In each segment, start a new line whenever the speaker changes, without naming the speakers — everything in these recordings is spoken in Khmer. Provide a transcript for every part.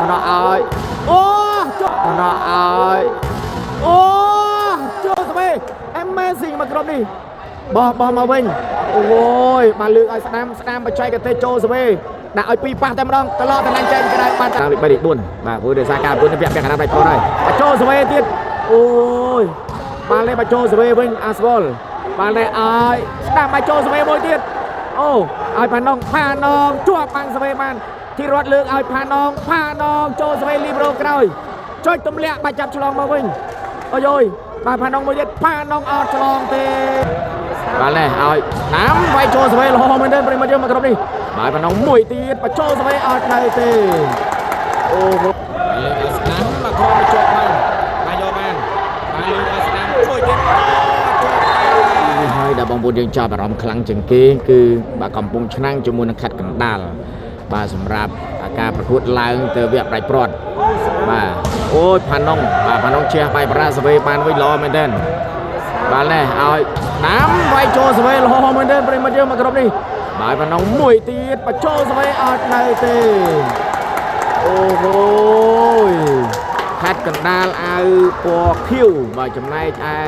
តំណឲ្យអូចុះតំណឲ្យអូចូលស្វេ Amazing មកក្រុមនេះបោះបោះមកវិញអូយបានលើកឲ្យស្ដាំស្ដាំបច្ចេកទេសចូលស្វេដាក់ឲ្យពីរប៉ះតែម្ដងត្រឡប់តំណាញ់ចេញក្រៅបានតាមលេខ3លេខ4បាទព្រោះដោយសារការប្រកួតនេះពាក់កណ្ដាលផ្ដាច់ផុតហើយបញ្ចូលស្វេទៀតអូយបានលេខបញ្ចូលស្វេវិញអាស្វលបានលេខឲ្យស្ដាំបញ្ចូលស្វេមួយទៀតអូឲ្យផាណុងផាណងជាប់បាំងស្វេបានធីរត់លើកឲ្យផាណងផាណងចូលស្វេលីប្រូក្រោយចុចទម្លាក់បាច់ចាប់ឆ្លងមកវិញអូយយបាទផាណងមួយទៀតផាណងអត់ឆ្លងទេ បាទនេះឲ្យណាំវាយចូលស្វេល្អមែនទេប្រិមត្តយើងមកក្រុមនេះបាទប៉ុណ្ណឹងមួយទៀតបញ្ចូលស្វេអត់នៅទេអូហូលើកឲ្យស្ដាំមកក្រុមមកជាប់បានបាទយកបានបាទលើកឲ្យស្ដាំជួយទៀតអូជាប់ហើយដល់បងប្អូនយើងចាប់អារម្មណ៍ខ្លាំងជាងគេគឺបាទកំពង់ឆ្នាំងជាមួយនឹងខេត្តកណ្ដាលបាទសម្រាប់ការប្រកួតឡើងទៅវគ្គផ្ដាច់ព្រាត់បាទអូយផាណុងបាទផាណុងជះបាយប្រាស្វេបានវិញល្អមែនទេ បាទនេះឲ្យដាំវាយចូលស្វេល្អមែនទេប្រិមត្តយើងមកក្រុមនេះបាទប៉ុណ្ណឹងមួយទៀតបញ្ចូលស្វេអត់នៅទេអូហូយខេត្តកណ្ដាលអាវពណ៌ខៀវបាទចំណែកឯ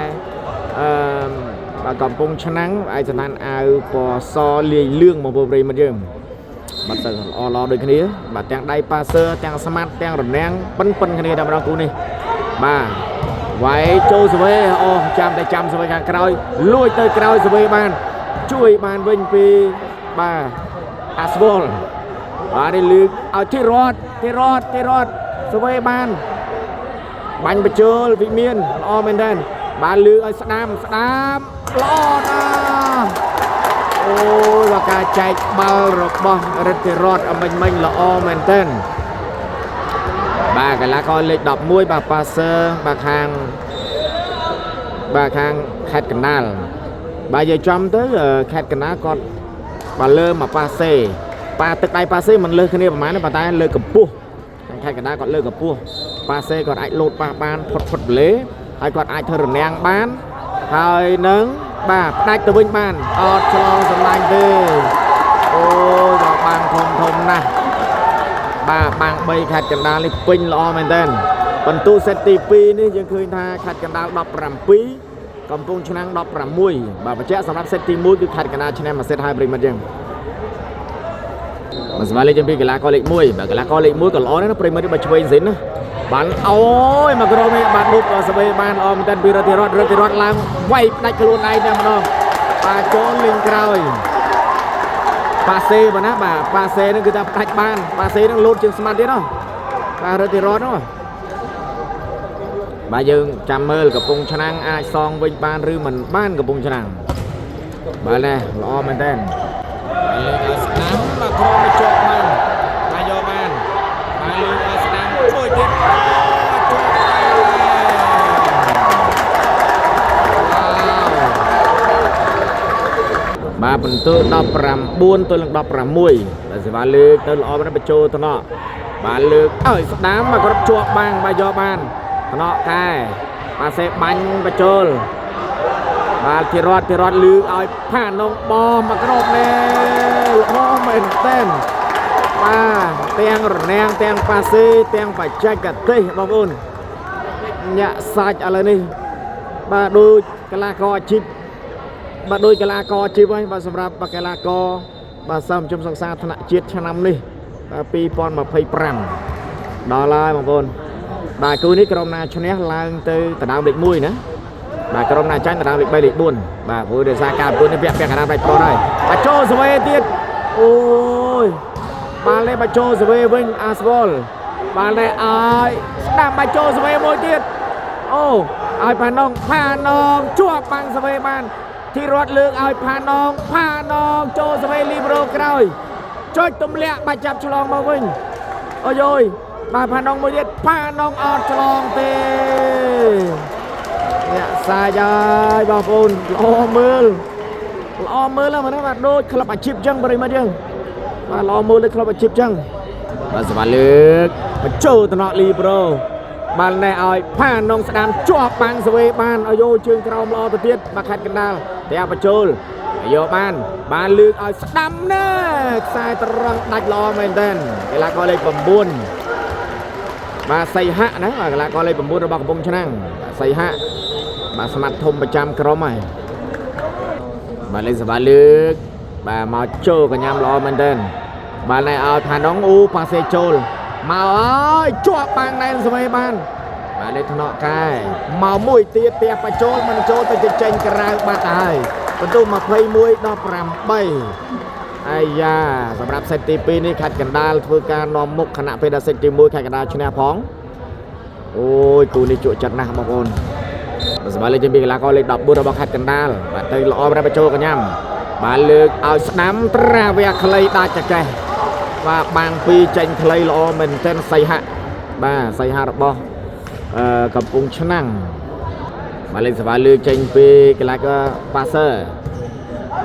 អឺបាទកំពង់ឆ្នាំងឯកស្ថានអាវពណ៌សលាយលឿងបងប្អូនប្រិមត្តយើងបាទទៅល្អល្អដូចគ្នាបាទទាំងដៃប៉ាសឺទាំងស្មាត់ទាំងរនាំងប៉ិនប៉ិនគ្នាតែម្ដងគូនេះបាទ វាយចូលស្វេអូចាំតែចាំស្វេខាងក្រោយលួចទៅក្រោយស្វេបានជួយបានវិញពីបាទអាស្វលបាទនេះលើកឲ្យធីរតធីរតធីរតស្វេបានបាញ់បញ្ចូលវិមានល្អមែនទែនបានលើកឲ្យស្ដាំស្ដាំល្អណាស់អូយបាទការចែកបាល់របស់រិទ្ធិរតអមិញមិញល្អមែនទែន បាទកីឡាករលេខ11បាទប៉ាសឺបាទខាងបាទខាងខេត្តកណ្ដាលបាទយកចំទៅខេត្តកណ្ដាលគាត់បាទលើមកប៉ាសេប៉ាទឹកដៃប៉ាសេមិនលើសគ្នាប្រហែលទេប៉ុន្តែលើកម្ពស់ខាងខេត្តកណ្ដាលគាត់លើកម្ពស់ប៉ាសេគាត់អាចលោតប៉ះបានផុតផុតប្លេហើយគាត់អាចធ្វើរនាំងបានហើយនឹងបាទផ្ដាច់ទៅវិញបានអត់ឆ្លងសម្លាញ់ទេអូយបាទបាំងធំធំណាស់ បាទបាំង3ខេត្តកណ្ដាលនេះពេញល្អមែនទែនបន្ទូសេតទី2នេះយើងឃើញថាខេត្តកណ្ដាល17កំពង់ឆ្នាំង16បាទបញ្ជាក់សម្រាប់សេតទី1គឺខេត្តកណ្ដាលឈ្នះមួយសេតហើយប្រិមិត្តយើងបាទសម្រាប់លេខចំពីកីឡាករលេខ1បាទកីឡាករលេខ1ក៏ល្អដែរណាប្រិមិត្តបើឆ្វេងសិនណាបានអូយមកក្រុមនេះបាទដប់ស្វេបានល្អមែនទែនពីរដ្ឋិរតរដ្ឋិរតឡើងវាយផ្ដាច់ខ្លួនឯងតែម្ដងបាទចូលលេងក្រោយ ប៉ាសេបើណាបាទប៉ាសេនឹងគឺថាផ្ដាច់បានប៉ាសេនឹងលោតជាងស្មាត់ទៀតហ៎បាទរត់ទីរត់ហ្នឹងបាទយើងចាំមើលកំពង់ឆ្នាំងអាចសងវិញបានឬមិនបានកំពង់ឆ្នាំងបាទនេះល្អមែនតើលើកឲ្យស្ដាំបាទក្រុមមកជាប់បានបាទយកបានបាទលើកឲ្យស្ដាំជួយទៀតអូជាប់បានបាទបន្ទូ19ទល់នឹង16បាទសេវាលើកទៅល្អមែនបញ្ចូលតំណបាទលើកឲ្យស្ដាំមកគ្រប់ជាប់បាំងបាទយកបានតំណកែបាទសេបាញ់បញ្ចូលបាទធីរតធីរតលើកឲ្យផានងបមកគ្រប់នេះល្អមែនទែនបាទទាំងរនាំងទាំងប៉ាសេទាំងបច្ចេកទេសបងប្អូនញាក់សាច់ឥឡូវនេះបាទដូចកីឡាករអាជីព បាទដោយកីឡាករអាជីពហើយបាទសម្រាប់បាទកីឡាករបាទសើមជុំសិក្សាថ្នាក់ជាតិឆ្នាំនេះបាទ2025ដល់ហើយបងប្អូនបាទគូនេះក្រុមណាឈ្នះឡើងទៅដណ្ដើមលេខ1ណាបាទក្រុមណាចាញ់ដណ្ដើមលេខ3លេខ4បាទព្រោះដោយសារការប្រកួតនេះពាក់កណ្ដាលផ្ដាច់ប្រុសហើយបាទចូលស្វេទៀតអូយបាទលេបាទចូលស្វេវិញអាស្វលបាទលេឲ្យស្ដាំបាទចូលស្វេមួយទៀតអូឲ្យផាណុងផាណងជាប់បាំងស្វេបានធីរតលើកឲ្យផាណងផាណងចូលស្វេលីប្រូក្រោយចុចទម្លាក់បាច់ចាប់ឆ្លងមកវិញអូយយបាទផាណងមួយទៀតផាណងអត់ឆ្លងទេអ្នកសាយហើយបងប្អូនល្អមើលល្អមើលហ្នឹងណាបាទដូចក្លឹបអាជីពចឹងប្រិមត្តយើងបាទល្អមើលដូចក្លឹបអាជីពចឹងបាទសម្រាប់លើកបញ្ចូលតំណលីប្រូបាល់នេះឲ្យផានងស្ដាំជាប់បាំងស្វេបានឲ្យយោជើងក្រោមល្អទៅទៀតបាទខេត្តកណ្ដាលតែបញ្ចូលយកបានបានលើកឲ្យស្ដាំណាខ្សែត្រង់ដាច់ល្អមែនទែនកីឡាករលេខ9 បាទសីហៈណាបាទកីឡាករលេខ9របស់កំពង់ឆ្នាំងបាទសីហៈបាទស្មាត់ធំប្រចាំក្រុមហើយបាទលេខសបាលើកបាទមកចូលកញ្ញាំល្អមែនទែនបាទណែឲ្យផានងអូប៉ាសេចូលមកអើយជាប់បាំងណែនស្វ័យបានបាទលេខថ្នាក់កែមកមួយទៀតផ្ទះបញ្ចូលមិនចូលទៅចេញក្រៅបាត់ទៅហើយបន្ទុក21ដល់8អាយ៉ាសម្រាប់សេតទី2នេះខាត់កណ្ដាលធ្វើការនាំមុខខណៈពេលដល់សេតទី1ខាត់កណ្ដាលឈ្នះផងអូយគូនេះជក់ចិត្តណាស់បងប្អូនបាទសម្រាប់លេខជាពីកីឡាករលេខ14របស់ខាត់កណ្ដាលបាទទៅល្អប្របញ្ចូលកញ្ញាំបាទលើកឲ្យស្ដាំត្រាវះខ្លីដាច់ចកេះបាទបាំងពីរចេញខ្លីល្អមែនទែនសីហៈបាទសីហៈរបស់កំពង់ឆ្នាំងបាទលេខសវ៉ាលើកចេញពីកីឡាករប៉ាសឺ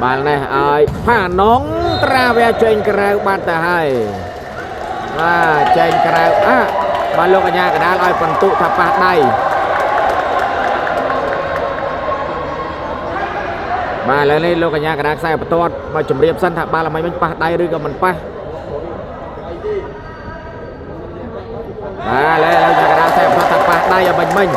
បាល់នេះឲ្យផានងត្រាវះចេញក្រៅបាត់ទៅហើយបាទចេញក្រៅអាបាទលោកកញ្ញាកដាលឲ្យបន្ទុថាប៉ះដៃបាទឥឡូវនេះលោកកញ្ញាកដាលខ្សែបន្ទាត់មកជម្រាបសិនថាបាល់អ្វីមិញប៉ះដៃឬក៏មិនប៉ះបាទឥឡូវលោកកញ្ញាកដាលខ្សែបន្ទាត់ថាប៉ះដៃអ្វីមិញ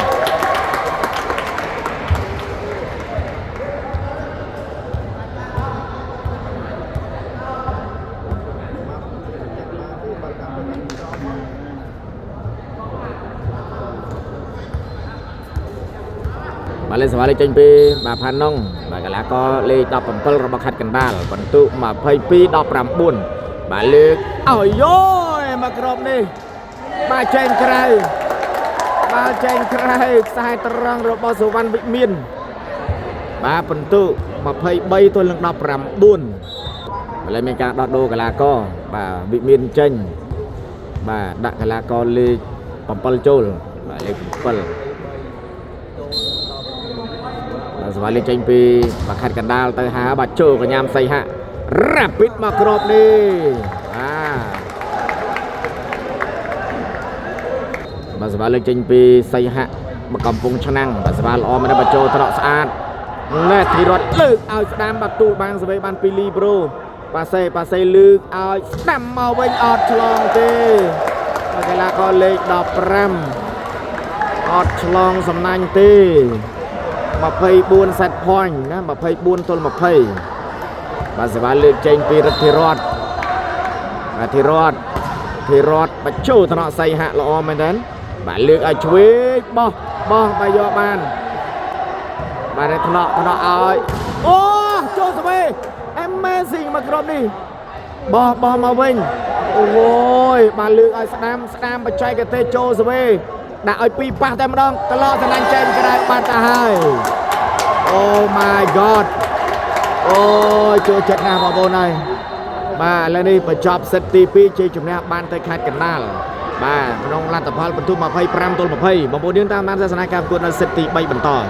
បាទលេខសវ៉ាលេខចេញពីបាទផានងបាទកីឡាករលេខ17របស់ខេត្តកណ្ដាលបន្ទុក22 19បាទលើកឲ្យយយមកក្រុមនេះបាទចេញក្រៅបាទចេញក្រៅខ្សែត្រង់របស់សុវណ្ណវិមានបាទបន្ទុក23ទល់នឹង19ឥឡូវមានការដោះដូរកីឡាករបាទវិមានចេញបាទដាក់កីឡាករលេខ7ចូលបាទលេខ7បាទសវ៉ាលេខចេញពីបាខេត្តកណ្ដាលទៅហាបាទចូលកញ្ញាំសីហៈរ៉ាពីតមកគ្របនេះបាទបាទសវ៉ាលេខចេញពីសីហៈមកកំពង់ឆ្នាំងបាទសវ៉ាល្អមែនបាទចូលត្រកស្អាតណែធីរតលើកឲ្យស្ដាំបាទទូលបានសវេបានពីលីប្រូប៉ាសេប៉ាសេលើកឲ្យស្ដាំមកវិញអត់ឆ្លងទេបាទកីឡាករលេខ15អត់ឆ្លងសំណាញ់ទេ24 set point ណា24ទល់20បាទសេវាលើកចេញពីរិទ្ធិរតបាទធីរតធីរតបញ្ចូលថ្នាក់សីហៈល្អមែនទែនបាទលើកឲ្យឆ្វេងបោះបោះបាទយកបានបាទនេះថ្នាក់ថ្នាក់ឲ្យអូចូលស្វេ Amazing មកក្រុមនេះបោះបោះមកវិញអូយបាទលើកឲ្យស្ដាំស្ដាំបច្ចេកទេសចូលស្វេដាក់ឲ្យពីរប៉ះតែម្ដងកន្លោសំណាញ់ចេញក្រៅបាត់ទៅហើយ Oh my god អូយចូលចិត្តណាស់បងប្អូនហើយបាទឥឡូវនេះបញ្ចប់សិតទី2ជ័យជំនះបានទៅខេត្តកណ្ដាលបាទក្នុងលទ្ធផលបន្ទុក25ទល់20បងប្អូនយើងតាមដានទស្សនាការប្រកួតនៅសិតទី3បន្ត។